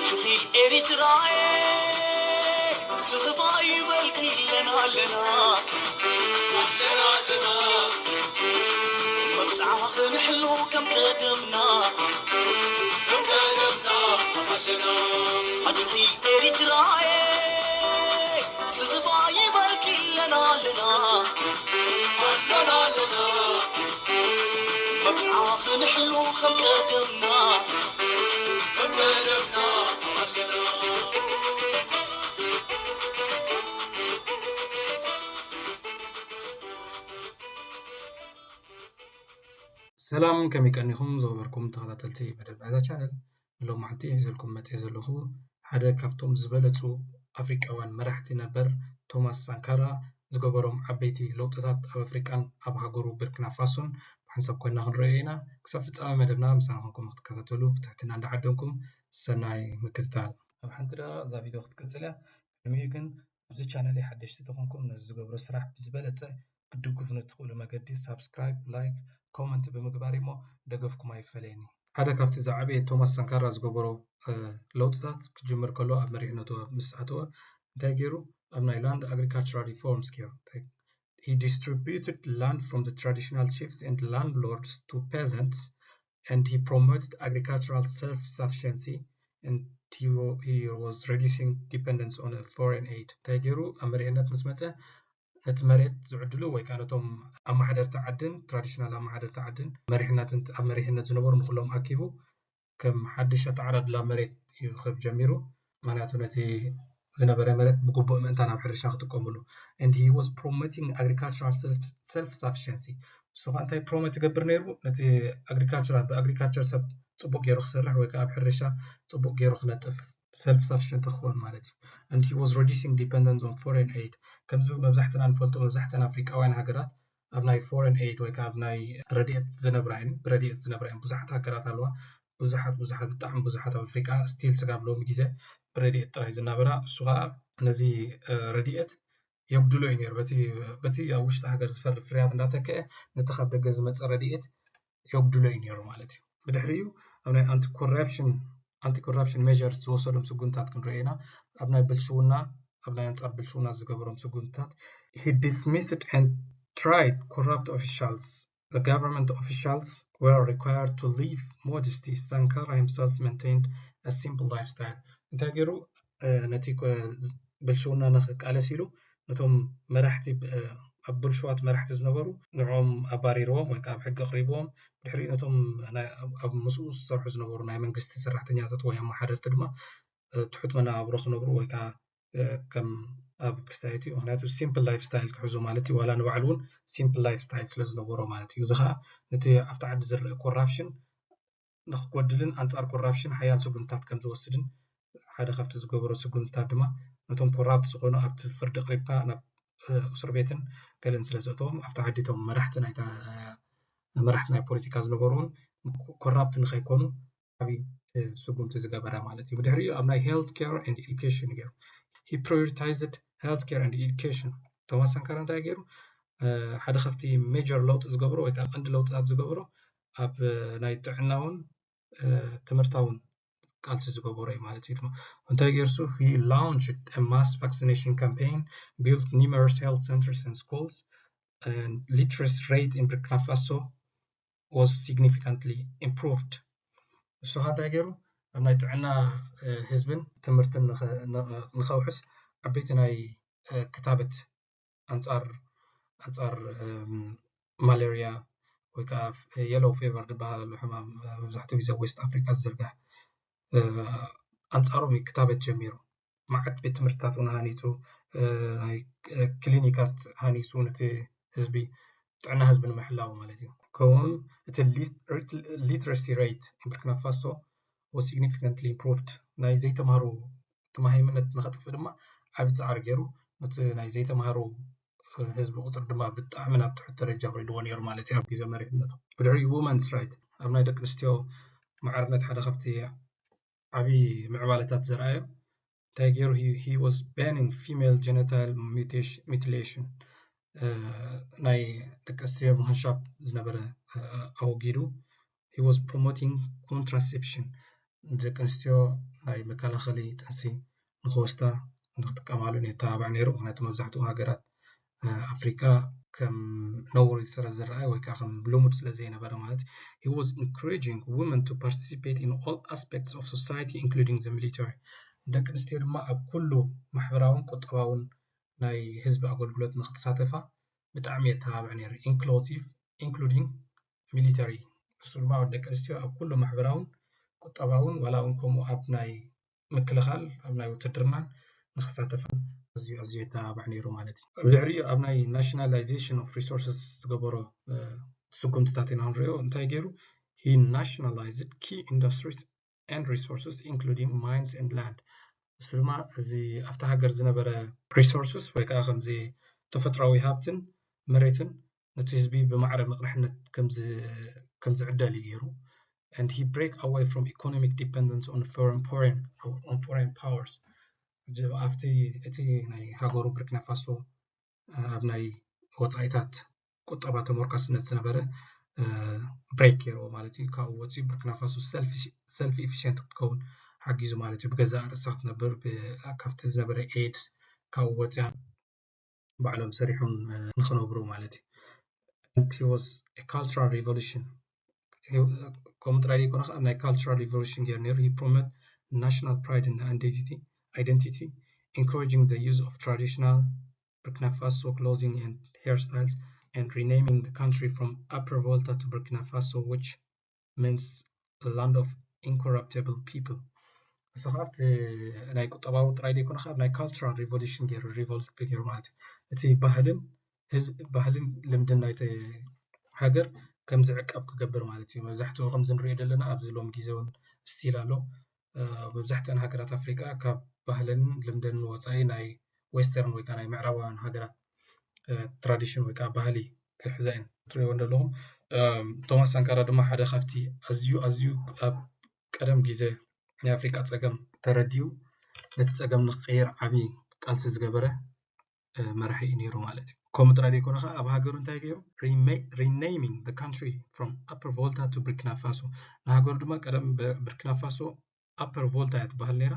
ጩኺ ኤሪትራየ ስኽፋ ይበልኪ ኣለና ኣለና ኣለና ኣለና መብጽዓ ክንሕሉ ከም ቀደምና ከም ቀደምና ኣለና ኣጆኺ ኤሪትራየ ስኽፋ ይበልኪ ኣለና ኣለና ኣለና ኣለና መብጽዓ ክንሕሉ ከም ቀደምና ከም ቀደምና ኣለና ሰላም ከመይ ቀኒኹም ዝኸበርኩም ተኸታተልቲ መደብ ናይዛ ቻነል። ሎም መዓልቲ ሒዘልኩም መፅየ ዘለኹ ሓደ ካብቶም ዝበለፁ ኣፍሪቃውያን መራሕቲ ነበር ቶማስ ሳንካራ ዝገበሮም ዓበይቲ ለውጥታት ኣብ ኣፍሪቃን ኣብ ሃገሩ ብርኪና ፋሶን ብሓንሳብ ኮይና ክንረዮ ኢና። ክሳብ ፍፃመ መደብና ምሳና ኮንኩም ክትከታተሉ ብትሕትና እንዳዓደምኩም ሰናይ ምክትታል። ኣብ ሓንቲ ደቂቕ እዛ ቪድዮ ክትቅፅል እያ። ቅድሚኡ ግን ኣብዚ ቻነለይ ሓደሽቲ ተኾንኩም ነዚ ዝገብሮ ስራሕ ብዝበለፀ ክትድግፉኒ እትኽእሉ መገዲ ሳብስክራይብ፣ ላይክ፣ ኮመንት ብምግባር እሞ ደገፍኩም ኣይፈለየኒ። ሓደ ካብቲ ዝዓበየ ቶማስ ሳንካራ ዝገበሮ ለውጥታት ክጅምር ከሎ ኣብ መሪሕነቱ ምስ ኣተወ እንታይ ገይሩ ኣብ ናይ land agricultural reforms ገይሩ He distributed land from the traditional chiefs and landlords to peasants and he promoted agricultural self-sufficiency and he, he was reducing dependence on a foreign aid እንታይ ገይሩ ኣብ መሪሕነት ምስ መፀ ነቲ መሬት ዝዕድሉ ወይ ከዓ ነቶም ኣመሓደርቲ ዓድን traditional ኣመሓደርቲ ዓድን መሪሕነትን ኣብ መሪሕነት ዝነበሩ ንኩሎም ኣኪቡ ከም ሓድሽ ኣተዓዳድላ መሬት እዩ ክህብ ጀሚሩ። ምክንያቱ ነቲ ዝነበረ መሬት ብግቡእ ምእንታን ኣብ ሕርሻ ክጥቀምሉ and he was promoting agricultural self sufficiency ንሱ ከዓ እንታይ promote ይገብር ነይሩ ነቲ agriculture ብ agriculture ሰብ ፅቡቅ ገይሩ ክሰርሕ ወይ ከዓ ኣብ ሕርሻ ፅቡቅ ገይሩ ክነጥፍ self sufficient ክኸውን ማለት እዩ and he was reducing dependence on foreign aid ከምዚ መብዛሕትና ንፈልጦ መብዛሕተን ኣፍሪቃውያን ሃገራት ኣብ ናይ foreign aid ወይ ከዓ ኣብ ናይ ረድኤት ዝነብራ እየን ብረድኤት ዝነብራ እየን ብዙሓት ሃገራት ኣለዋ ብዙሓት ብዙሓት ብጣዕሚ ብዙሓት ኣብ ኣፍሪቃ still ስጋብ ሎሚ ግዜ ብረድኤት ጥራይ ዝናበራ እሱ ከዓ ነዚ ረድኤት የጉድሎ እዩ ነይሩ በቲ ኣብ ውሽጢ ሃገር ዝፈሪ ፍርያት እንዳተክአ ነቲ ካብ ደገ ዝመፀ ረድኤት የጉድሎ እዩ ነይሩ ማለት እዩ ብድሕሪኡ ኣብ ናይ anti corruption anti corruption measures ዝወሰዶም ስጉምታት ክንርኢ ኢና ኣብ ናይ ብልሽውና ኣብ ናይ ኣንፃር ብልሽውና ዝገበሮም ስጉምታት he dismissed and tried corrupt officials the government officials were required to leave modesty sankara himself maintained a simple lifestyle እንታይ ገይሩ ነቲ ብልሽውና ንክቃለስ ኢሉ ነቶም መራሕቲ ኣብ ብልሽዋት መራሕቲ ዝነበሩ ንዕኦም ኣባሪርዎም ወይ ከዓ ኣብ ሕጊ ኣቅሪብዎም ድሕሪኡ ነቶም ኣብ ምስኡ ዝሰርሑ ዝነበሩ ናይ መንግስቲ ሰራሕተኛታት ወይ ኣመሓደርቲ ድማ ትሑት መነባብሮ ክነብሩ ወይ ከዓ ከም ኣብ ክስታየት እዩ ምክንያቱ simple lifestyle ክሕዙ ማለት እዩ ዋላ ንባዕሉ እውን simple lifestyle ስለ ዝነበሮ ማለት እዩ እዚ ከዓ ነቲ ኣብቲ ዓዲ ዝረአ corruption ንክጎድልን ኣንፃር corruption ሓያል ስጉምትታት ከም ዝወስድን ሓደ ካብቲ ዝገበሮ ስጉምትታት ድማ ነቶም corrupt ዝኾኑ ኣብቲ ፍርዲ ኣቅሪብካ ናብ እስር ቤትን ገለን ስለ ዘእተዎም ኣብቲ ዓዲ እቶም መራሕቲ ናይታ መራሕቲ ናይ ፖለቲካ ዝነበሩ እውን corrupt ንከይኮኑ ዓብዪ ስጉምቲ ዝገበረ ማለት እዩ ብድሕሪኡ ኣብ ናይ health care and education ገይሩ he prioritized health care and education ቶማስ ሳንካራ እንታይ ገይሩ ሓደ ካብቲ major ለውጢ ዝገብሮ ወይ ከዓ ቀንዲ ለውጥታት ዝገብሮ ኣብ ናይ ጥዕናውን ትምህርታውን ቃልሲ ዝገበሮ እዩ ማለት እዩ ድማ እንታይ ገይሩ እሱ he launched a mass vaccination campaign built numerous health centers and schools and literacy rate in Burkina Faso was significantly improved እሱ ከዓ እንታይ ገይሩ ኣብ ናይ ጥዕና ህዝብን ትምህርትን ንኸውሕስ ዓበይቲ ናይ ክታበት ኣንፃር ኣንፃር ማላርያ ወይ ከዓ yellow fever ዝበሃል ኣሎ ሕማም መብዛሕትኡ ግዜ ኣብ west africa ዝዝርጋሕ ኣንፃሮም እዩ ክታበት ጀሚሩ መዓት ቤት ትምህርትታት እውን ሃኒፁ ናይ ክሊኒካት ሃኒፁ ነቲ ህዝቢ ጥዕና ህዝቢ ንምሕላው ማለት እዩ ከምኡውን እቲ literacy rate in Burkina Faso was significantly improved ናይ ዘይተማሃሩ እቲ መሃይምነት ንኸጥፍእ ድማ ዓቢ ፃዕሪ ገይሩ ነቲ ናይ ዘይተማሃሩ ህዝቢ ቁፅሪ ድማ ብጣዕሚ ናብ ትሑት ደረጃ ኣውሪድዎ ነይሩ ማለት እዩ ኣብ ግዜ መሪሕነቱ ብድሕሪኡ women's right ኣብ ናይ ደቂ ኣንስትዮ ማዕርነት ሓደ ካብቲ ዓቢ ምዕባለታት ዘርኣዮ እንታይ ገይሩ he was banning female genital mutilation ናይ ደቂ ኣንስትዮ ምኽንሻብ ዝነበረ ኣወጊዱ he was promoting contraception ደቂ ኣንስትዮ ናይ መከላኸሊ ጥንሲ ንክወስዳ ንክጥቀማሉን የተባብዕ ነይሩ። ምክንያቱ መብዛሕትኡ ሃገራት ኣፍሪቃ ከም ነውሪ ስለ ዝረኣይ ወይ ከዓ ከም ልሙድ ስለ ዘይነበረ ማለት he was encouraging women to participate in all aspects of society including the military። ደቂ ኣንስትዮ ድማ ኣብ ኩሉ ማሕበራውን ቁጠባውን ናይ ህዝቢ ኣገልግሎት ንክትሳተፋ ብጣዕሚ የተባብዕ ነይሩ። Inclusive including military እሱ ድማ ደቂ ኣንስትዮ ኣብ ኩሉ ማሕበራውን ቁጠባውን ዋላ እውን ከምኡ ኣብ ናይ ምክልኻል ኣብ ናይ ውትድርናን ንክሳተፋ ኣዝዩ ኣዝዩ የተባብዕ ነይሩ ማለት እዩ። ብድሕሪኡ ኣብ ናይ nationalization of resources ዝገበሮ ስጉምትታት ኢና ንሪኦ። እንታይ ገይሩ? He nationalized key industries and resources including mines and land። እሱ ድማ እዚ ኣብቲ ሃገር ዝነበረ resources ወይ ከዓ ከምዚ ተፈጥራዊ ሃብትን መሬትን ነቲ ህዝቢ ብማዕረ መቕርሕነት ከም ዝዕደል እዩ ገይሩ። And he break away from economic dependence on foreign foreign on foreign powers። ኣብቲ እቲ ናይ ሃገሩ ብርኪና ፋሶ ኣብ ናይ ወፃኢታት ቁጠባ ተመርኳስነት ዝነበረ break ገይርዎ ማለት እዩ። ካብኡ ወፂኡ ብርኪና ፋሶ self efficient ክትከውን ሓጊዙ ማለት እዩ። ብገዛእ ርእሳ ክትነብር ካብቲ ዝነበረ ኤድስ ካብኡ ወፅያ ባዕሎም ሰሪሖም ንክነብሩ ማለት እዩ። It was a cultural revolution። ከምኡ ጥራይ ዘይኮነ ኣብ ናይ cultural revolution ገይሩ ነይሩ። He promote national pride and identity identity encouraging the use of traditional Burkina Faso clothing and hairstyles and renaming the country from Upper Volta to Burkina Faso which means land of incorruptible people። እሱ ከዓ ኣብቲ ናይ ቁጠባዊ ጥራይ ዘይኮነ ኣብ ናይ cultural revolution ገይሩ revolt ገይሩ ማለት እዩ። እቲ ባህልን ባህልን ልምድን ናይቲ ሃገር ከም ዝዕቀብ ክገብር ማለት እዩ። መብዛሕትኡ ከምዚ ንሪኦ ዘለና ኣብዚ ሎም ግዜ እውን still ኣሎ። መብዛሕትአን ሃገራት ኣፍሪቃ ካብ ባህልን ልምድን ወፃኢ ናይ western ወይ ከዓ ናይ ምዕራባውያን ሃገራት tradition ወይ ከዓ ባህሊ ክሕዛ እየን። ትሪእዎ እንደለኹም ቶማስ ሳንካራ ድማ ሓደ ካብቲ ኣዝዩ ኣዝዩ ኣብ ቀደም ግዜ ናይ ኣፍሪቃ ፀገም ተረዲኡ ነቲ ፀገም ንክቅይር ዓብዪ ቃልሲ ዝገበረ መራሒ እዩ ነይሩ ማለት እዩ። ከምኡ ጥራይ ዘይኮነ ከዓ ኣብ ሃገሩ እንታይ ገይሩ? Renaming the country from Upper Volta to Burkina Faso። ንሃገሩ ድማ ቀደም ብርኪና ፋሶ ኣፐር ቮልታ እያ ትበሃል ነይራ።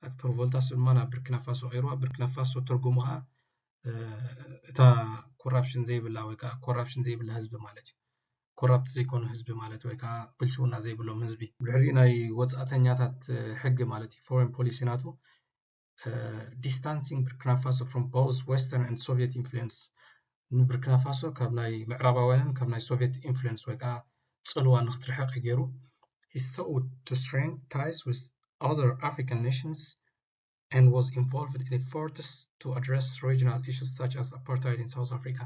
ኣፐር ቮልታ እሱ ድማ ናብ ብርኪና ፋሶ ቀይርዋ። ብርኪና ፋሶ ትርጉሙ ከዓ እታ ኮራፕሽን ዘይብላ ወይ ከዓ ኮራፕሽን ዘይብላ ህዝቢ ማለት እዩ። ኮራፕት ዘይኮኑ ህዝቢ ማለት ወይ ከዓ ብልሽውና ዘይብሎም ህዝቢ። ብድሕሪኡ ናይ ወፃእተኛታት ሕጊ ማለት እዩ፣ ፎሬን ፖሊሲ ናቱ distancing Burkina Faso from both Western and Soviet influence። ንብርኪና ፋሶ ካብ ናይ ምዕራባውያንን ካብ ናይ ሶቪየት ኢንፍሉንስ ወይ ከዓ ፅልዋ ንክትርሕቅ ገይሩ። He sought to strengthen ties with other African nations and was involved in efforts to address regional issues such as apartheid in South Africa.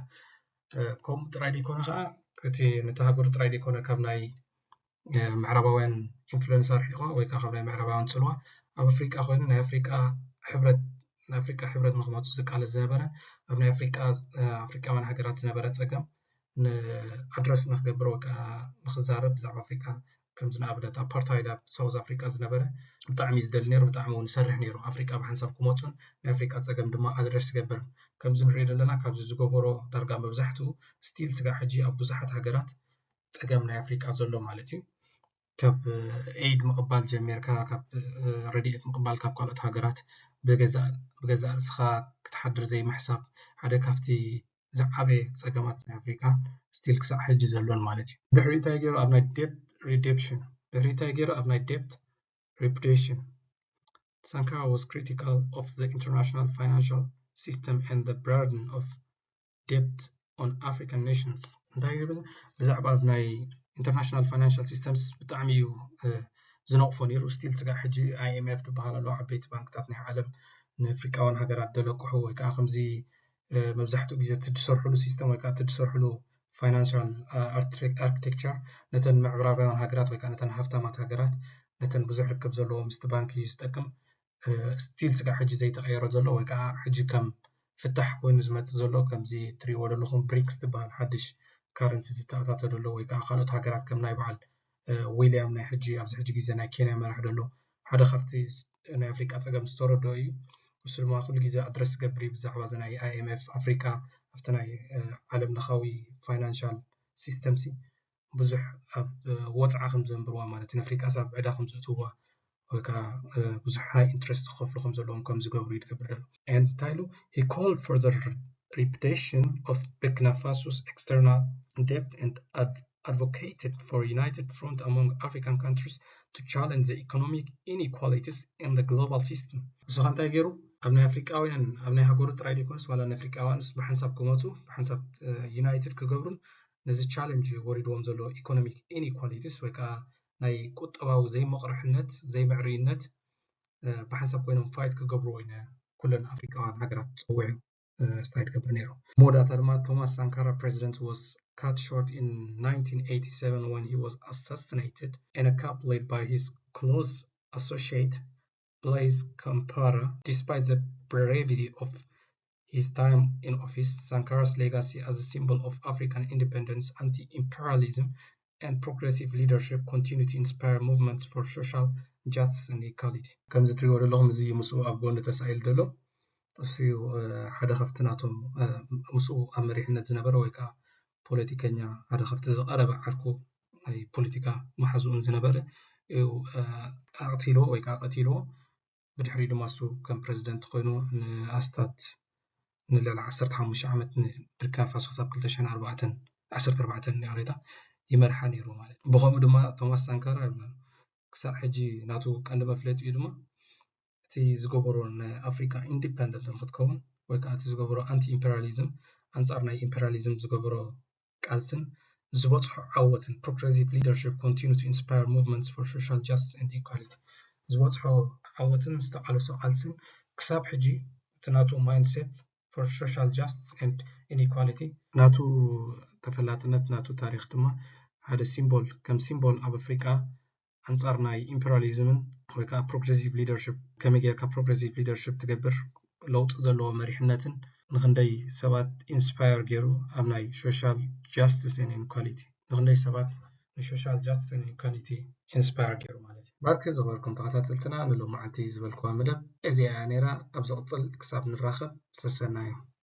ከምኡ ጥራይ ዘይኮነ ከዓ እቲ ነቲ ሃገሩ ጥራይ ዘይኮነ ካብ ናይ ምዕራባውያን ኢንፍሉንስ ኣርሒቑ ወይ ከዓ ካብ ናይ ምዕራባውያን ፅልዋ ኣብ ኣፍሪቃ ኮይኑ ናይ ኣፍሪቃ ሕብረት ናይ ኣፍሪቃ ሕብረት ንክመፁ ዝቃለስ ዝነበረ ኣብ ናይ ኣፍሪቃ ኣፍሪቃውያን ሃገራት ዝነበረ ፀገም ንኣድረስ ንክገብር ወይ ከዓ ንክዛረብ ብዛዕባ ኣፍሪቃ ከምዚ ንኣብነት ኣፓርታይድ ኣብ ሳውዝ ኣፍሪቃ ዝነበረ ብጣዕሚ እዩ ዝደሊ ነይሩ፣ ብጣዕሚ እውን ይሰርሕ ነይሩ ኣፍሪቃ ብሓንሳብ ክመፁን ናይ ኣፍሪቃ ፀገም ድማ ኣድረስ ትገብር። ከምዚ ንሪኦ ዘለና ካብዚ ዝገበሮ ዳርጋ መብዛሕትኡ ስቲል ስጋዕ ሕጂ ኣብ ብዙሓት ሃገራት ፀገም ናይ ኣፍሪቃ ዘሎ ማለት እዩ። ካብ ኤይድ ምቕባል ጀሚርካ ካብ ረድኤት ምቕባል ካብ ካልኦት ሃገራት ብገዛእ ርእስኻ ክትሓድር ዘይምሕሳብ ሓደ ካብቲ ዝዓበየ ፀገማት ናይ ኣፍሪቃ ስቲል ክሳዕ ሕጂ ዘሎን ማለት እዩ። ድሕሪ እንታይ ገይሩ ኣብ ናይ ዴፕት ሪደፕሽን ድሕሪ እንታይ ገይሩ ኣብ ናይ ዴፕት ሪፑዲሽን Sankara was critical of the international financial system and the burden of debt on African nations። እንታይ ይብል ብዛዕባ ኣብ ናይ ኢንተርናሽናል ፋይናንሻል ሲስተምስ ብጣዕሚ እዩ ዝነቕፎ ነይሩ። ስቲል ስጋዕ ሕጂ ኣይኤምኤፍ ዝበሃል ኣሎ፣ ዓበይቲ ባንክታት ናይ ዓለም ንኣፍሪቃውያን ሃገራት ዘለቅሑ ወይ ከዓ ከምዚ መብዛሕትኡ ግዜ እቲ ዝሰርሕሉ ሲስተም ወይ ከዓ እቲ ዝሰርሕሉ ፋይናንሻል ኣርኪቴክቸር ነተን ምዕራባውያን ሃገራት ወይ ከዓ ነተን ሃፍታማት ሃገራት ነተን ብዙሕ ርክብ ዘለዎ ምስቲ ባንክ እዩ ዝጠቅም። ስቲል ስጋዕ ሕጂ ዘይተቐየረ ዘሎ ወይ ከዓ ሕጂ ከም ፍታሕ ኮይኑ ዝመፅእ ዘሎ ከምዚ ትሪእዎ ዘለኹም ብሪክስ ዝበሃል ሓድሽ ካረንሲ ዝተኣታተ ዘሎ ወይ ከዓ ካልኦት ሃገራት ከም ናይ በዓል ዊልያም ናይ ሕጂ ኣብዚ ሕጂ ግዜ ናይ ኬንያ መራሕ ዘሎ ሓደ ካብቲ ናይ ኣፍሪቃ ፀገም ዝተረድኦ እዩ። እሱ ድማ ኩሉ ግዜ ኣድረስ ዝገብር እዩ ብዛዕባ እዚ ናይ ኣይኤምኤፍ ኣፍሪቃ ኣብቲ ናይ ዓለም ለኻዊ ፋይናንሻል ሲስተም ሲ ብዙሕ ኣብ ወፅዓ ከም ዘንብርዋ ማለት እዩ። ንኣፍሪቃ ሳብ ዕዳ ከም ዘእትውዋ ወይ ከዓ ብዙሕ high interest ክኸፍሉ ከም ዘለዎም ከም ዝገብሩ ይገብር ኣሎ። And እንታይ ኢሉ? He called for the repudiation of Burkina Faso's external debt and advocated for united front among African countries to challenge the economic inequalities in the global system. ንሱ እንታይ ገይሩ? ኣብ ናይ ኣፍሪቃውያን ኣብ ናይ ሃገሩ ጥራይ ዘይኮነስ ዋላ ንኣፍሪቃውያንስ ብሓንሳብ ክመፁ ብሓንሳብ united ክገብሩን ነዚ challenge ወሪድዎም ዘሎ economic inequalities ወይ ከዓ ናይ ቁጠባዊ ዘይመቕርሕነት ዘይምዕርይነት ብሓንሳብ ኮይኖም fight ክገብርዎ ኢና ኩለን ኣፍሪቃውያን ሃገራት ፀዊዑ style ይገብር ነይሩ። መወዳእታ ድማ Thomas Sankara president was cut short in nineteen eighty-seven when he was assassinated in a coup led by his close associate Blaise Compaoré. Despite the brevity of his time in office, Sankara's legacy as a symbol of African independence, anti-imperialism, and progressive leadership continue to inspire movements for social justice and equality. ከምዚ ትሪእዎ ዘለኹም እዚ ምስኡ ኣብ ጎኒ ተሳኢሉ ዘሎ እሱ ሓደ ካብቲ ናቶም ምስኡ ኣብ መሪሕነት ዝነበረ ወይ ከዓ ፖለቲከኛ ሓደ ካብቲ ዝቐረበ ዓርኩ ናይ ፖለቲካ መሓዝኡን ዝነበረ ኣቕቲልዎ ወይ ከዓ ቀቲልዎ። ብድሕሪ ድማ እሱ ከም ፕረዚደንት ኮይኑ ንኣስታት ንልዕሊ ዓሰርተ ሓሙሽተ ዓመት ንብርኪና ፋሶ ክሳብ ክልተ ሽሕን ኣርባዕተን ዓሰርተ ኣርባዕተ ያሬታ ይመርሓ ነይሩ ማለት እዩ። ብኸምኡ ድማ ቶማስ ሳንካራ ክሳብ ሕጂ ናቱ ቀንዲ መፍለጢኡ ድማ እቲ ዝገበሮ ናይ ኣፍሪካ ኢንዲፐንደንት ንክትከውን ወይ ከዓ እቲ ዝገበሮ ኣንቲ ኢምፔሪያሊዝም ኣንፃር ናይ ኢምፔሪያሊዝም ዝገበሮ ቃልስን ዝበፅሖ ዓወትን progressive leadership continue to inspire movements for social justice and equality ዝበፅሖ ዓወትን ዝተቃለሶ ቃልስን ክሳብ ሕጂ እቲ ናቱ mindset for social justice and inequality ናቱ ተፈላጥነት ናቱ ታሪክ ድማ ሓደ ሲምቦል ከም ሲምቦል ኣብ ኣፍሪቃ ኣንጻር ናይ ኢምፔሪያሊዝምን ወይ ከዓ progressive leadership ከመይ ጌርካ progressive leadership ትገብር ለውጢ ዘለዎ መሪሕነትን ንክንደይ ሰባት ኢንስፓየር ገይሩ ኣብ ናይ social justice and equality ንክንደይ ሰባት ን social justice and equality ኢንስፓየር ገይሩ ማለት እዩ። ባርክ ዝኸበርኩም ተኸታተልትና ንሎማዓንቲ ዝበልክዋ መደብ እዚኣ እያ ነይራ። ኣብ ዝቕፅል ክሳብ ንራኸብ ሰሰናዩ።